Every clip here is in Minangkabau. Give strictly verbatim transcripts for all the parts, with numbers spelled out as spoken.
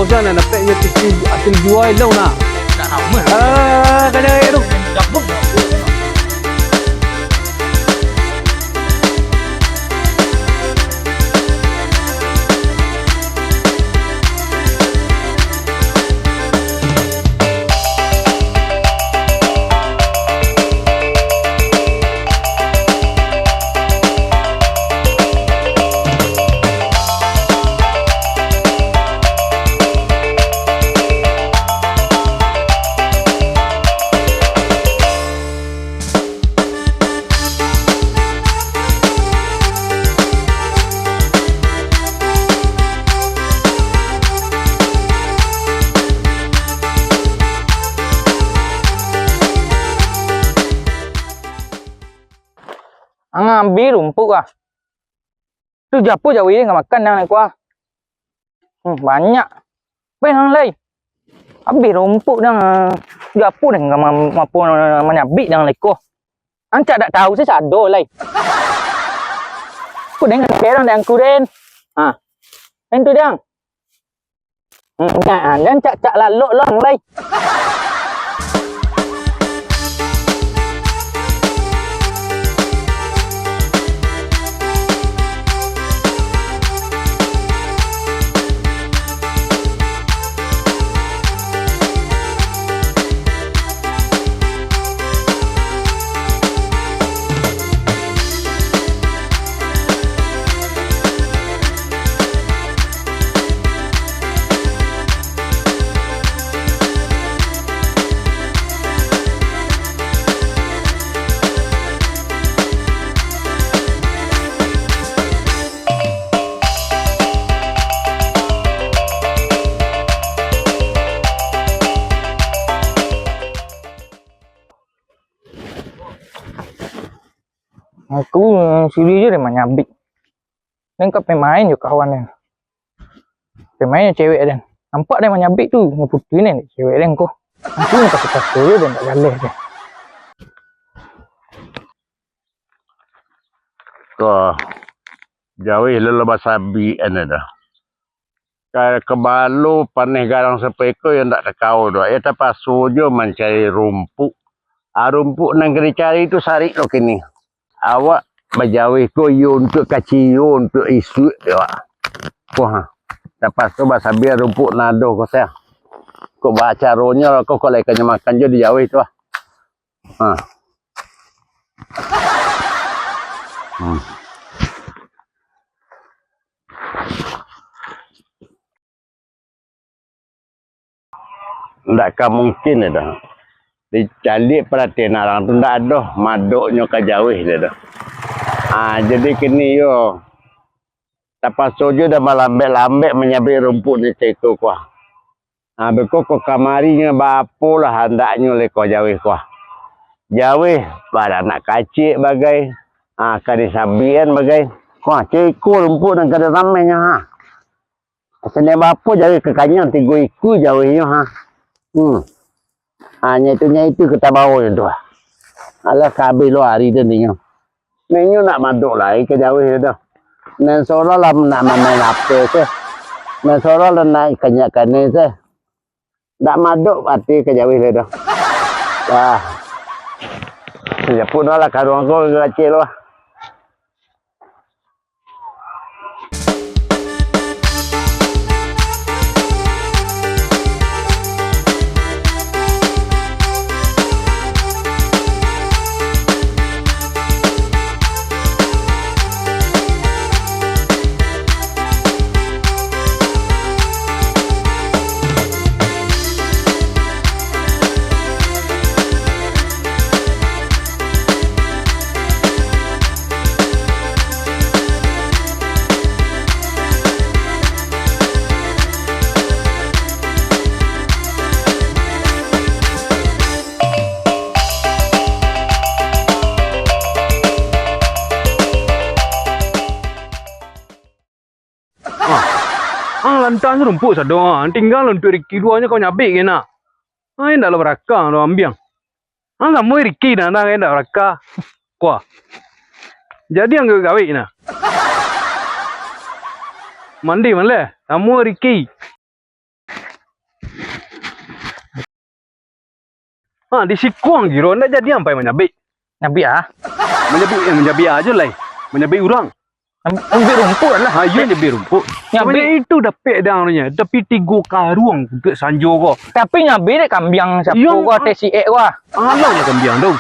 Jan nak dapek nyo tiki asil jua lo nah. Ah, kada tu. Ang ambiak rumpuik ah. Tu japu jawih ka makan nang ko ah. Hmm, banyak. Pai nang lai. Abih rumpuik nang, ah, japu nang ka ma-, mapo manyabik nang lai ko. Ang cak dak tahu se sado lai. Ko den kerang dek angku den. Ha. Den tu dang. Hmm, jan cak-cak lalok lo ang lai. Aku, eh, suri je deh manyabik. Den ka pemain jo kawan den. Pemain jo cewek den. Nampak den manyabik tu, nyo putuih den cewek den ko. Aku nyo pakai paso jo den, dak jaleh den. Ko, jawih lo lah basabik an dah. Ka-, kabalo paneh gadang sapai ko yo ndak takao doh. Yo tapaso jo mancari rumpuik. Ah, rumpuik nan ka dicari tu sarik lo kini. Awak bajawih ko iyo untuak kaciyo, untuak isuak yo, awak. Wah, tapaso basabik rumpuik nan ado ko teh. Kok baa caronyo ko, kok lai kanyo makan jo di jawih tu ah. Ha. Hmm. Ndak ka mungkin dah. Dicaliak paratian urang tu ndak ado madoknyo ka jawih dah. Ah, jadi kini yo tapaso jo dah malambek-lambek manyabik rumpuik ni cako ko ah. Ah, beko ko kamarinyo baapo lah andaknyo lai ko jawih ko ah. Jawih baranak kaciak bagai, ah, ka disabikan bagai. Ko ah, cako rumpuik nan ka ditamehnyo ha. Sanai baapo jawih ka kanyang tigo ikua jawihnyo ha. Hmm. Ha, nyo itu, nyo itu ka tabao nyo tu. Alah, ka abih lo ari tu ninyo. Ninyo nak madok lai ka jawih tu. Nan soro lah nak mamain apo se. Nan soro lah nak kanyak kanai se. Ndak madok ati ka jawih lai tu. Wah. Japuik lah karuang ko kacik lo. Ah, ang lantang rumpuik sado, ah. Tingga untuak Riki duonyo ka manyabik kena. Ah, indak lo baraka do ambiang. Ang samo Riki nah, nah, indak baraka. Kuah. Jadi ang gawik nah. Mandi maleh, samo Riki. Ha, di siko ang kiro, ndak jadi ang pai manyabik. Nyabik ah. Manyabik, eh, manyabik ajo lai. Manyabik urang. Am-, ambiak rumpuik lah. Ha, iyo, nyabik rumpuik. Nyabik. Sabanyak itu dapek dang nyo. Tapi tigo karuang untuak sanjo ko. Tapi nyabik dek kambiang siapo ko, ah. Ateh si ek ko ah. Alah lah kambiang tu.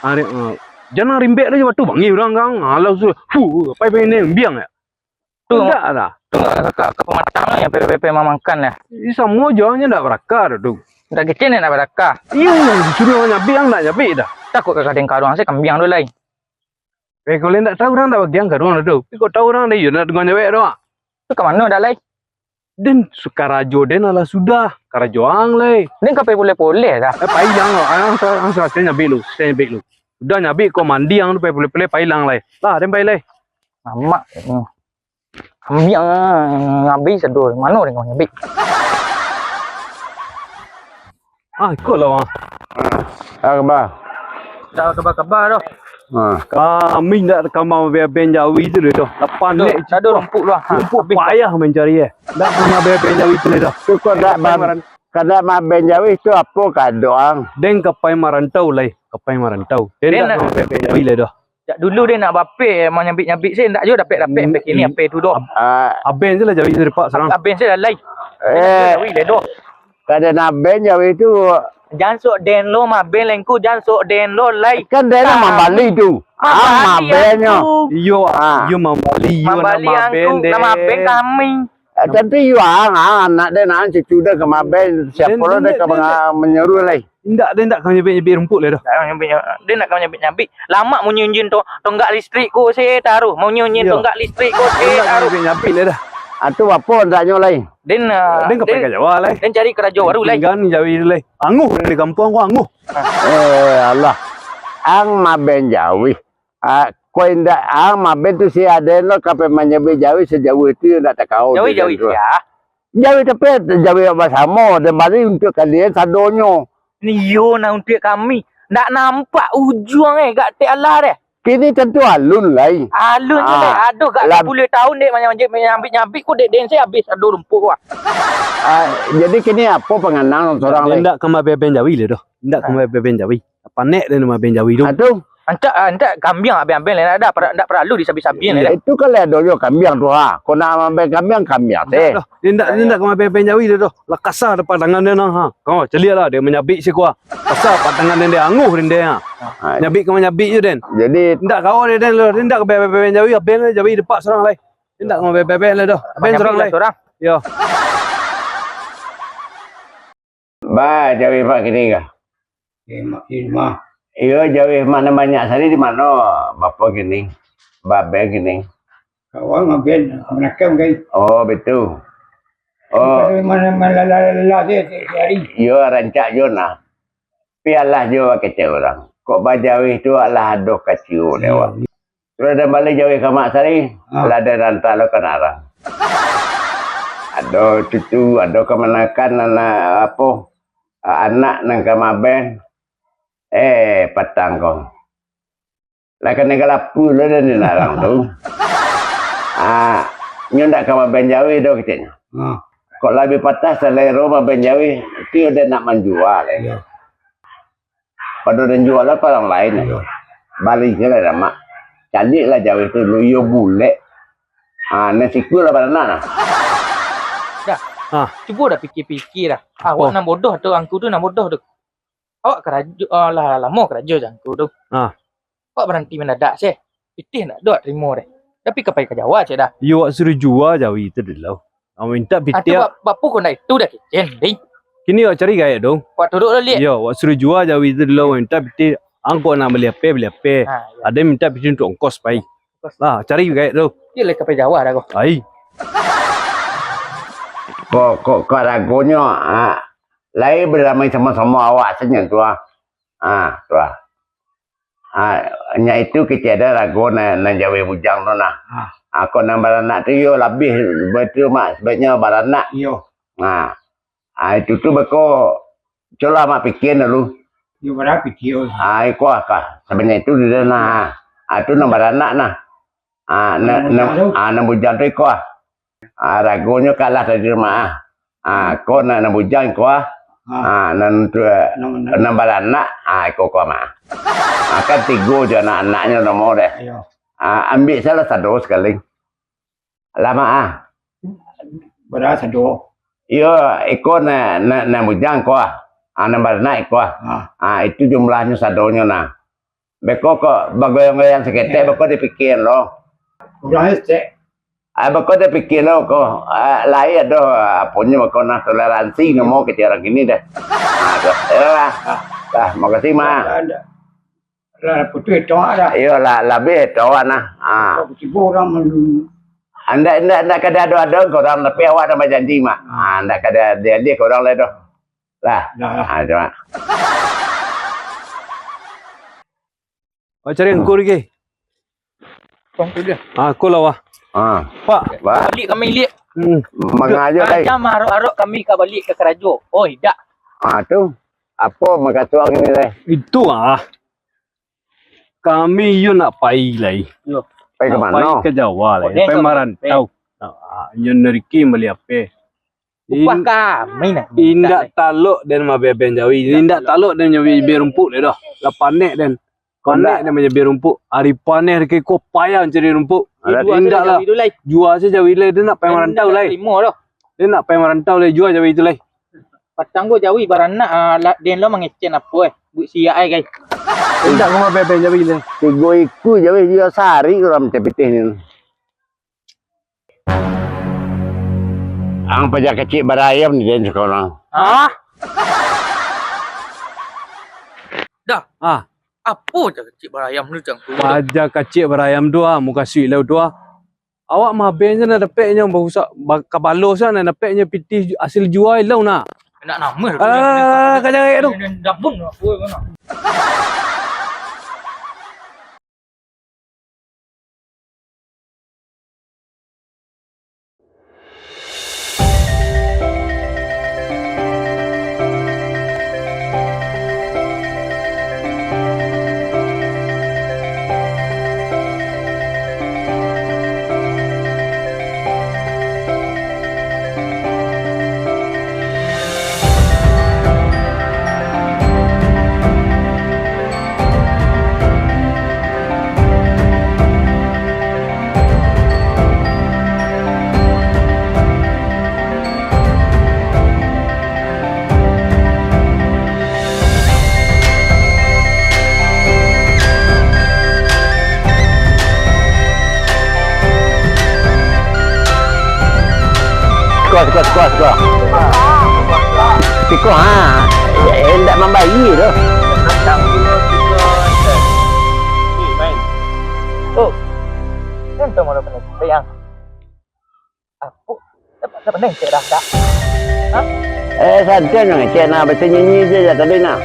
Ari, ah, jan rimbek lah jo batu bangih urang kan. Alah su. Fu, pai pai ni kambiang ya. Tu, indak lah. Tu, ka, ka, ka pamatang lah, yang pepe-pepe mamakan lah. Ih, samo jo, nyo ndak baraka doh tu. Ndak kecil ndak baraka. Iyo, yang disuruah nyabik, ang ndak nyabik dah. Takut ka kadang karuang se kambiang tu lai. Eh, kalau ndak tahu urang ndak bagian karuang doh tu. Tapi kok tahu urang dah, iyo, ndak dengar nyabik doh. Tu ka mano dah lai? Den, su-, karajo den alah sudah. Karajo ang lai. Den ka pai puleh-puleh dah. Eh, pai lang lo. Ang sa-, ang sa-, sa-, nyabik lu, sa-, nyabik lu. Udah nyabik ko mandi ang tu pai puleh-puleh, pai lang lai. Lah, den pai lai. Mamak. Hmm. Ambiak, ah, abih sado. Mano den nyabik? Ah, iko lah, Bang. Ah, kaba. Dak kaba-kaba doh. Ah. Kami ndak kama beben jawi tu doh. Lapan Doh, nek dak ado rumput lah. Ha, Rumput abih. Payah mancari eh. Ndak kama beben jawi tu doh. Tu kok dak Kapai ban-, maran-, kada maben jawi tu apo kadoang? Den kapai marantau lai, kapai marantau. Den Den ndak nak kama beben jawi lai doh. Jak dulu den nak bapek, manyabik-nyabik se, ndak juo dapek-dapek, Hmm, bek kini hmm. Ape tu doh. Ab-, Ah. Aben se lah jawi tu, Pak, sarang. Aben se lah lai. Eh. Jawi lai doh. Kada naben jawi tu. Jan sok den lo maben lengku, jan sok den lo lai. Kan den lah Kami. Mambali tu. Ah, Mambali mabennyo. Aku. Iyo, Ah. Iyo mambali, iyo Mambali nak maben angku, den. Nak maben kami. Eh, tantu iyo ang, ang anak den, ang cucu den ka maben, siapo Den, lo den den, ka den, manga-, den. Manyuruah lai. Indak, den indak ka manyabik-nyabik rumput lai doh. Indak ka manyabik-nyabik. Den indak ka manyabik-nyabik. Lamak munyi unjin to-, tonggak listrik ko se taruh. Munyi unjin Iyo. Tonggak listrik ko se Den indak ka taruh. Manyabik-nyabik lai dah. Ah, tu apo andaknyo lai? Den, ah, Den ka pai den, ka Jawa lai. Den cari karajo baru lai. Tingga ni jawi lai. Anguh di kampuang ko, anguh. Eh, alah. Ang maben jawi. Ah, kok indak, ah, maben tu si aden lo ka pai manyabik jawi sajauah itu yo ndak takao Jawi, tu, jawi, tu. Sia. Jawi tapi jawi basamo, dan bari untuak kalian sadonyo. Iyo, nah untuak kami. Ndak nampak ujuang eh, gak tek alah deh. Kini tantu alun lai. Alun je Ah, deh. Aduh, gak lab- sapuluah tahun dek manyabik-nyabik ko dek den se habis ado rumput wah. Ah, jadi kini apo panganang sorang lai? Indak ka maben jawi lai doh. Indak ka maben jawi. Panek den maben jawi tu. Ah, tu. Ancak, ah, ancak kambiang aben-aben lai, ndak, ndak paralu disabi-sabi lai. Itu kan lah ado jo kambiang tu, ha. Kok nak maben kambiang, kambiang Indak teh. Doh. Indak, indak ka maben jawi tu doh. Lah kasa dek patangan den, ha. Kau caliak lah, den manyabik siko, ha. Kasa patangan den, den anguh den, den, ha. Ah. Nyabik ka manyabik je den. Jadi Indak kawa den, den lo, den indak ka maben jawi, aben jawi dek Pak sorang lai. Indak ka maben lai doh. Aben sorang lai. Sorang. Yo. Ba, jawi mak kini kah? Eh, mak kini mah. Iyo, jawi mak nan banyak sari di mano? Bapo kini? Baben kini. Kawan maben, manakam kai. Oh, betul. Oh. Mana malalala dia sehari. Iyo, rancak jo nah. Pialah jo kecek urang. Kok bajawi tu alah ado kaciu dewak. Sudah den bali jawi ka mak sari, Ah. Lah den ranta lo ka narang. Ado cucu, ado kamanakan anak apo, anak nan ka maben. Eh, patang ko. Lah kanai galapu lo den di narang tu. Ah, nyo ndak ka maben jawi doh keceknyo. Ah. Kok labiah patah salero maben jawi, tu den nak manjua lai. Iyo. Pado den jua lah ka urang lain. Iyo. Bali se lah damak. Caliak lah jawi tu dulu, iyo bulek. Ha, nan sikua lah baranak nah. Dah. Ha. Cubo dah pikir-pikir dah. Awak Apo? Nan bodoh tu, angku tu nan bodoh tu. Awak karajo, ah, lah lamo karajo jo angku tu. Ha. Awak baranti mandadak se. Pitih ndak doh tarimo deh. Tapi ka pai ka Jawa cek dah. Iyo, awak suruah jua jawi tu dulu. Awak minta pitih. Atu ba-, bapu ko ndak itu dah kecen, ding. Kini awak cari gaek tu. Awak turuk lah, liek. Iyo, awak suruah jua jawi tu dulu, awak minta pitih. Angko nak bali ape, bali ape. Ha, iyo. Ado minta pitih untuak ongkos pai. Ongkos. Lah, cari gaek tu. Iyo, lai ka pai Jawa dah ko. Ai. Kok, kok, kok ragonyo, ha, lai baramai samo-samo awak sajo tu, ha. Ha, tu, ha. Ha, nyo itu kecek ado rago nan, nan jawi bujang tu nah. Ha. Ha, kok nan baranak tu yo labiah, betul mak, sebaiknyo baranak. Iyo. Ha. Ha, itu tu beko, cubolah mak pikia dulu. Iyo, bara pikia. Ha, iko ka, sabanyak itu dulu nah. Ha, tu nan baranak nah. Ha, nan, nan, ha, nan bujang tu iko ah. Ha, ragonyo kalah tadi mah. Ha, ko nan, nan bujang iko ah. Ah. Ah, nan tu, eh, nan, nan, nan baranak, ah, iko ko mah. Ah, kan tigo jo anak-anaknyo namo deh. Iyo. Ah, ambiak salah sado sakali. Lamo, ah. Bara sado? Iyo, iko na, na, nan bujang ko, ah. Ah, nan baranak iko, ah. Ah. Ah, itu jumlahnyo sadonyo nah. Beko ko bagoyang-goyang saketek, eh, beko dipikia lo. Urang esek. Ah, beko dipikia lo ko, ah, lai ado, ah, aponyo beko nah, toleransi namo kecek urang kini deh. Ah, tu. Iyolah. Ah, makasih, Mak. Ndak, ndak. Lah putuih toh dah. Iyo lah, labiah toh nah. Ah. Tibo urang men- Ndak, ndak, ndak kada ado-ado ka urang, tapi awak dah bajanji, Mak. Ah. Ah, ndak kada jadi ka urang lai doh. Lah. Dah, dah. Ah, cuma. Wah, cari angku lagi. Tong tu dia. Ah, aku lah, wah. Ah. Pak. Pak. Balik kami, Lik. Hmm. Mangajo, Kai. Jam arok-arok kami ka balik ka karajo. Oh, idak. Ah, tu. Apo makasuak ini, Lai? Itu, ah. Kami iyo nak pai lai. Yo. Pai ka mano? Nak pai ka Jawa lai. Pai marantau. Ah, iyo nariki mali ape. Upah kami nah. Indak talok den mabiabian jawi. Indak talok den jawi bia rumpuk deh doh. Lah panek den. Panek den manyabia rumpuk. Ari paneh riki ko payah mancari rumpuk. Indak lah. Jua se jawi lai. Den nak pai marantau lai. Den nak pai marantau lai. Jua jawi tu lai. Patang ko jawi baranak, ah, la-, den lo mangecek apo, eh. Buek siak ai, gai. Indak ko mabiabian jawi lai. Tigo ikua jawi jua sari urang mancapitih ni. Ang paja kacik barayam di den sakarang. Hah? Dah. Ah. Apo paja kacik barayam tu, Jang? Paja kacik barayam tu, ah, mukasuik lau tu, ah. Awak mabeh se nan dapeknyo, barusak, ba-, kabalo se nan dapeknyo pitih ju-, asil jua lau nah. Nak nama tu. Alah, alah, alah, alah, kaja tu. Dabun apo, mana? Siko, siko, siko, siko. Siko, ha. Eh, indak mambayia doh. Oh, untuang malu kena sayang. Apo? Dapat, dapat nengkek dah, dah. Hah? Eh, santai nyo ngecek nah, baca nyanyi je, je tadi nah.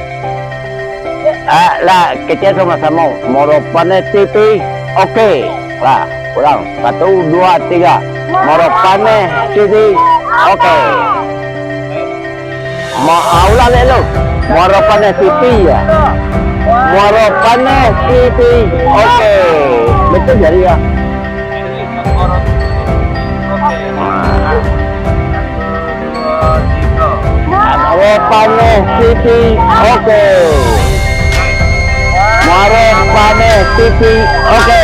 Ah, lah, kecek samo-samo. Moropaneh T V, oke. Lah, ulang. Satu, dua, tiga. Moropaneh T V, oke. Ma-, ah, ulang dek lu. Muaro Paneh T V ya. Muaro Paneh T V. Oke. Betul jadi ya. Muaro Paneh T V. Oke. Muaro Paneh T V. Oke.